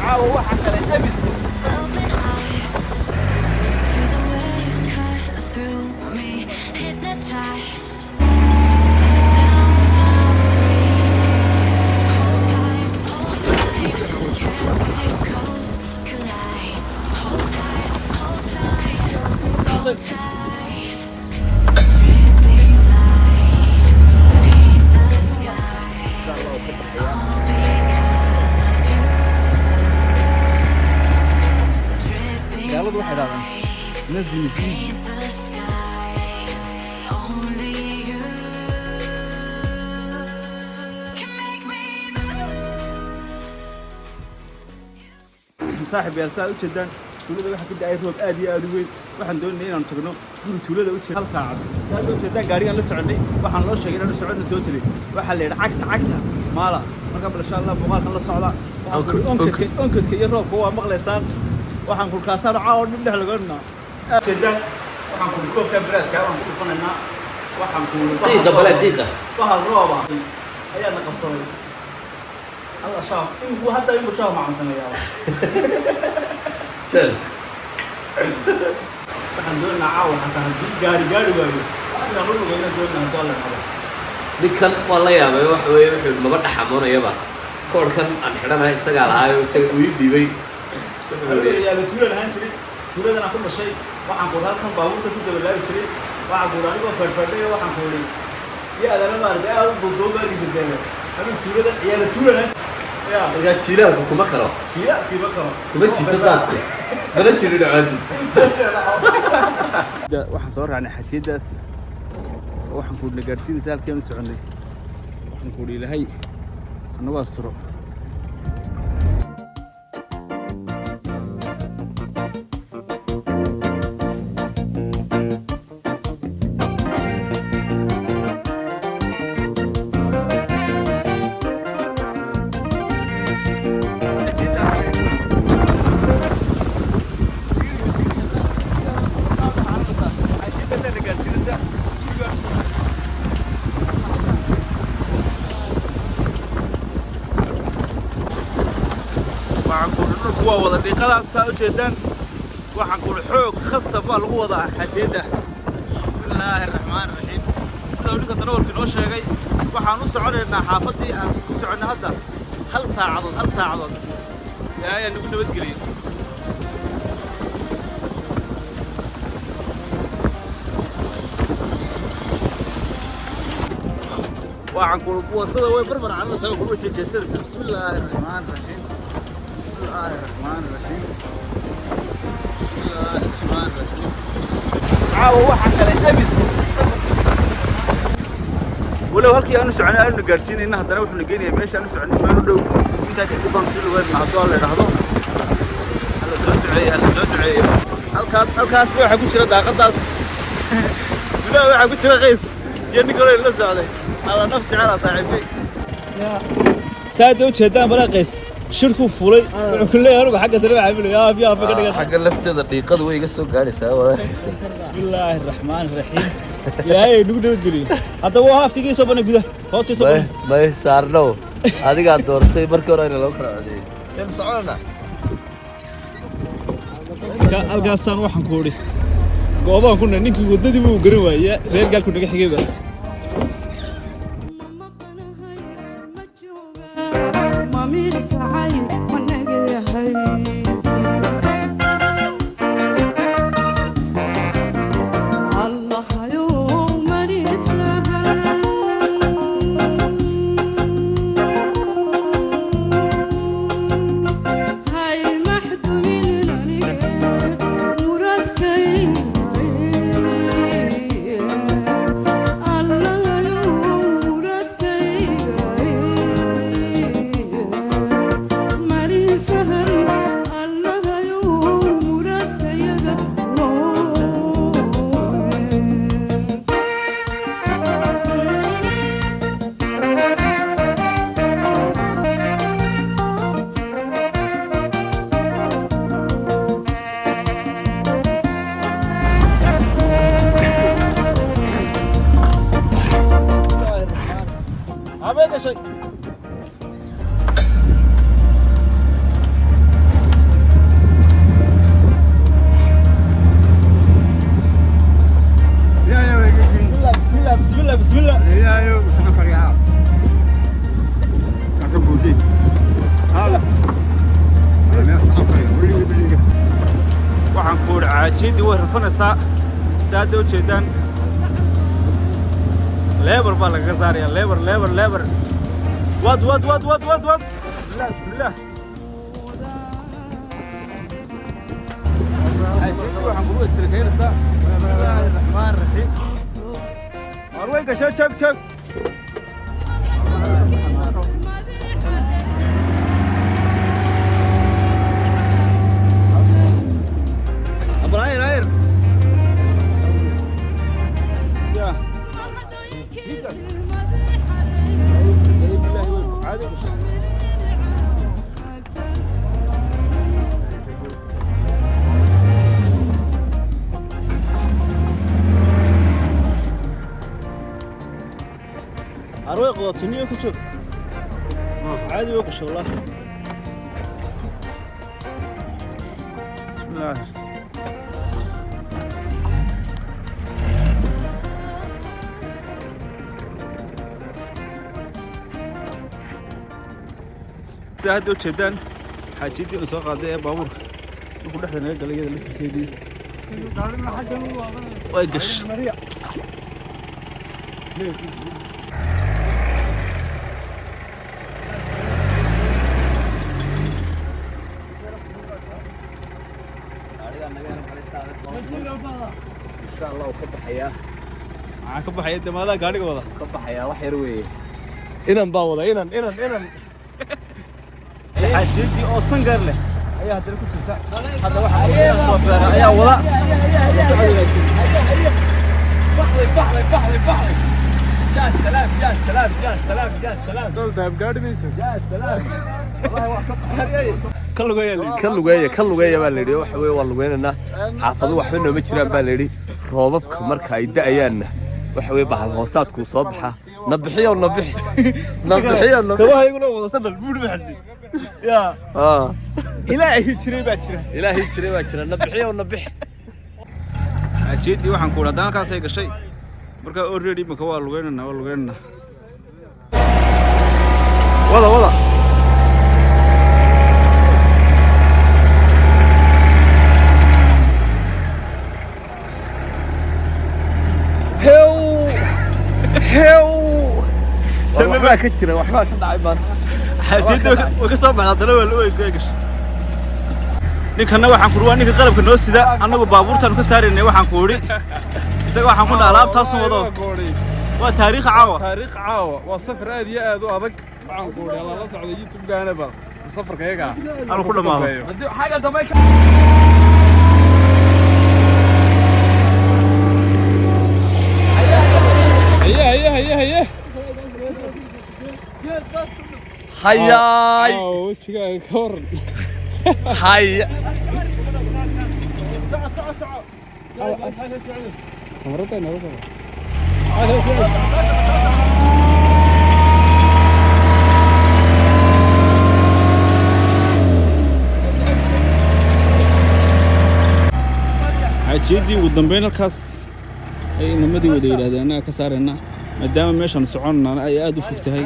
Caawa waxa kale abid. Open eye, feel the waves cut through me, hypnotized by the sounds I'm breathing. Hold tight, chemicals collide. Hold tight, hold tight, hold tight. Dripping lights paint the skies, all because of you. Dripping Gaaladu waxay dhahdaan lights nazim paint the skies. Only you can make me move. Saaxiib yaal, saa u jeedaan, tuulada waxaa ka da'ay roob aad iyo aad u weyn. Waxaan doonayay inaanu tagno guri tuulada u jira hal saacad. Saad u jeedaan, gaarigaan la soconnay waxaan loo sheegay inaanu soconno totally. Waxaa la yidhi cagta cagta maala. Marka bal insha Allah muuqaalkan la socda. Waxaan ku onkadka onkadka iyo roobka waa maqlaysaan. Waxaan kulkaasaan caawa dhin dhex lagoonnaa jeedaan. Waxaan ku koobka baraadka waan ku dhufanaynaa. Waxaan ku Diiqa bale, diiqa. Bahal rooba ayaa na qabsaday. Alla shaam iminku hadda iminku shaam macansanayaa. Cheers. Waxaan doonaynaa caawa xataa haddii gaari gaari waayo inaan u lugayna doonaa hadduu Alla qabo. Ninkan waa la yaabay. Waxa weeye, wuxuu maba dhaxamoonayaba koodhkan aan xidhanahay isagaa lahaayo, isaga uu ii dhiibay. Wuxuu Aniga yidhi yaaba tuulan ahaan jiray, tuuladan aan ku dhashay. Waxaan ku halkan baabuurta ku dabalaabi jiray. Waxaan ku anigoo fadhfadhay, waxaan ku uri iyo adana maaragtay aad u duuduuba arki jirteen. Anigu tuuladan ciyaala tuulan ahaan ya. Markaa jiilaalku kuma karo. Jiilaalkii ma karo. Kuma jiito daadku, mana jirin coodi. Waxaan soo raacnay xasiyadaas oo waxaan kuudhna gaadhsiinaysa halkii aan u soconnay. Waxaan kuudhi Ilaahay hanagu asturo. Waxaan kuuhi dhulku waa wada dhiiqadaas saa u jeedaan. Waxaan kuuhi xoog khasab baa lagu wadaa xajeedda. Bismillaahi raxmaani raxiim. Sida uu ninka darawalka inoo sheegay, waxaan u soconaynaa xaafaddii aan ku soconnay hadda hal saacadood, hal saacadood. Ilaahay ayaa nagu nabadgeliyey. Waxaan kuuhi waddada way barbar cararaysaa, way kuwa jeejeesanaysaa. Bismillaahi raxmaani raxiim, bismillaahi raxmaani raxiim, bismillaahi raxmaani raxiim. Caawa waxa kale abid walow halkii aanu soconay aanu gaadhsiinayna, haddana wuxuuna geenayaa meesha aanu soconay meel u dhow. Intaa kadib baan sii lugeynaa hadduu Alla idhaahdo. Hala soo duceeyo, hala soo duceeyo. Halkaas halkaasna waxaa ku jira, daaqadaas gudaha waxaa ku jira Qays iyo nin kaloo la socday. Alla naf jecela saaxiibkay. Saada u jeedaan balaa Qays shirkuu fulay. Wuxuu ku leeyahay anigu xagga tani waxaa filaya yaab yaab ka dhigan. Xagga lafteeda dhiiqadu way iga soo gaadhaysaa, wadaagaysa. Bismillaahi raxmaani raxiim. Ilaahay nagu nabadgeliyo. Haddaba waa afkigii soo banay, gudaha hoostiisa May banay. May saarnow, adigaa doortay markii hore ina loo kala codeeyey. Yanu soconana. Halkaasaan waxaan ku idhi go'doon ku nahay. Ninkii waddadii buu garan waayey, reer gaalku naga xigayba. Ma maqanahay, ma jooga, ma midkacay, ma nagayahay. Allahayow manisahan. Hay maxdumin aniga muradkayga. Xaajiyaddii way rafanaysaa. Saada ujeedaan, leebar baa lagaga saaraya. Leebar, leebar, leebar. Wad, wad, wad, wad, wad, wad. Bismillah, bismillah. Xaajiyaddii waxaan kugu isrikaynaysaa. Bismillaahi raxmaan raxiim. War way gashay. Joog, joog. Abar ayr, ayr. Ya. عادي. Arway qodatiniyo ku joog. Caadi way gashay wallahi. Bismillaah. Sida hadda ujeedaan, xaajiyaddii na soo qaaday ee baabuurka markuu dhexda naga galay, iyada laftirkeedii way gashay. Insha Allah uu ka baxayaa. Maxaa ka baxaya? Dee maadaa gaadhiga wada. Ka baxayaa, wax yar weeye. Inan baa wada, inan, inan, inan. Xaajiyaddii oo sangar leh ayaa haddana ku jirta. Hadda waxaa shoofeera ayaa wada. Socod wanaagsan. Baxday, baxday, baxday, baxday. Ya salaam, ya salaam, ya salaam, ya salaam. Ya salaam. Wallahi waa ka baxay. Ka lugeeya. Ka lugeeya, ka lugeeya baa la yidhi. Waxa weeye, waa lugeynaynaa. Xaafadu waxba nooma jiraan baa la yidhi. Roobabka marka ay da'ayaanna, waxa weeye, bahal hoosaadkuu soo baxa. Na bixiyo, na bixi, na bixiyo, na bixi. Kabaha iyaguna wada sandal buur baxdi ya. Ilaahi jiray baa jira. Ilaahay jiray baa jira. Na bixiyo, na bixi. Xaajiyaddii waxaan ku haddana halkaasay gashay. Marka already imika waa lugeynanaa, waa lugeynanaa. Wada, wada. Hew hew, war waxbaa ka jira, waxbaa ka dhacay maanta. Xaajiyaddii way ka soo baxday haddana, waa way gashay. Ninkanna waxaan ku waa ninka qalabka noo sida. Annagu baabuurtaanu ka saaraynay. Waxaan ku idhi isaga, waxaan ku dhaha alaabtaasun wado. Waa taariikh caawa. Taariikh caawa. Waa safar aad iyo aad u adag. Waxaan ku idhi lala socdo YouTube-gaana bal safarka iyaga Anu ku dhamaado. Xagga dambe. Haye, haye, haye, haye. Hayaay. Caawa wejigaaga ka waran? Hay. Kamarada inooga soo. Xaajiyaddii ugu dambeyn halkaas ay inamadii wada yidhahdeen annaga ka saarayna, maadaama meeshaan soconnana ay aad u fog tahay.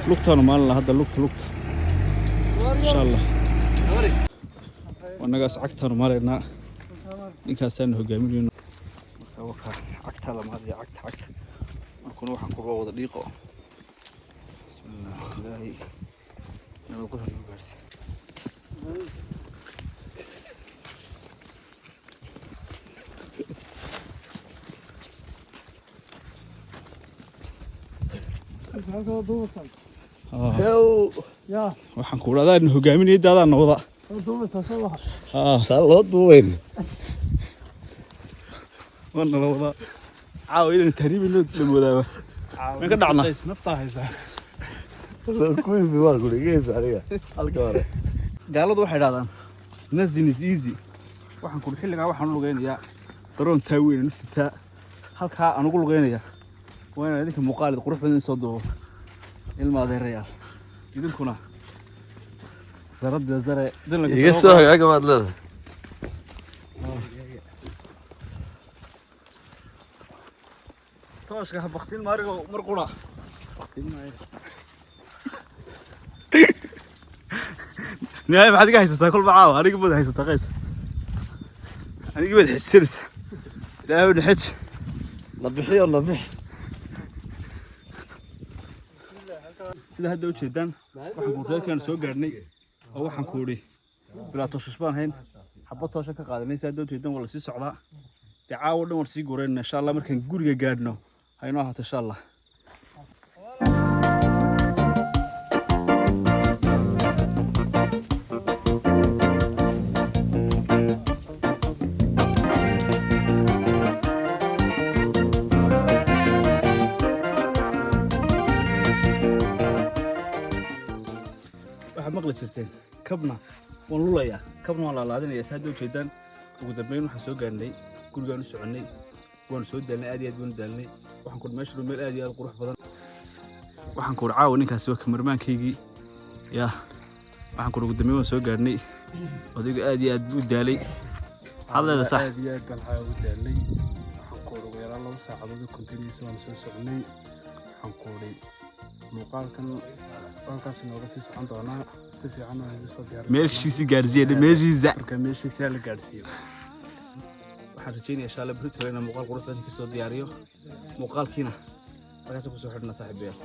Lugtaanu maalin laha hadda, lugta, lugta, insha Allah. Annagaas cagtaanu maalaynaa, ninkaasaanu hogaaminayno. Marka wakaa cagtaa la maalaya, cagta, cagta. Markuna waxaan ku wada dhiiqo. Bismillah. Ilaahay nabad qurux noo gaarsi. Waxaan ku dhahdaa hogaaminaya daadaan wada. Saa loo duubayn. Waa nala wadaa caawa. Inaan tahriibino la moodaaba. Meen ka dhacna? Naftaa haysaa. Kuwiifi waa gurigeesa aniga halka hore. Gaaladu waxay dhahdaan "Nothing is easy." Waxaan ku xilligaa waxaan u lugeynayaa daroon taa weyn anu sitaa. Halkaa aan ugu lugeynayaa waa inaan idinka muuqaalid qurux badan soo duubo, ilma adeerayaal. Idinkuna zarada zare. Iga soo hagaaga baad leedahay. Tooshka ha baktin maarigo mar qura. Nihaaya, maxaad iga haysataa kolba caawa? Aniga mada haysataa qays. Anigii baad xejisanaysa. Ilaahay na xeji. Nabixiyo, nabix. Sida hadda ujeedaan, waxaan ku reerkaan soo gaadhnay oo waxaan ku idhi bilaa tooshash baan hayn, xabad toosha ka qaadanay. Sida hadda ujeedaan, waa lasii socdaa. Dee caawa dhan waan sii guuraynaa, insha Allah. Markaan guriga gaadhno ha inoo ahaato, insha Allah. Waxaad maqli jirteen, kabna waan lulayaa, kabna waan laalaadinayaa. Si hadda ujeedaan, ugu dambeyn waxaan soo gaarnay gurigaan u soconnay. Waanu soo daalnay, aad iyo aad baanu daalnay. Waxaan kuhi meesha meel aad iyo aad u qurux badan. Waxaan kuhi caawa ninkaasi waa cameramankaygii. Yaa, waxaan kuhi ugu dambeyn waan soo gaarnay. Odaygu aad iyo aad buu u daalay. Maxaad leedahay? Sax. Aad iyo aad baan xaa ugu daalnay. Waxaan ku ugu yaraan 2 saacadood oo continuous waan soo soconay. Waxaan ku uri muuqaalkan halkaas inooga sii socon doonaa. Si fiican waan idin soo diyaarin. Meeshiisi gaarsiiya, meeshiisa. Marka meeshiisa la gaarsiiyo. Waxaan rajeynaya, insha Allah, berito inaan muuqaal qurux badan kasoo diyaariyo. Muuqaalkiina markaas kusoo xidhna, saaxiibayaal.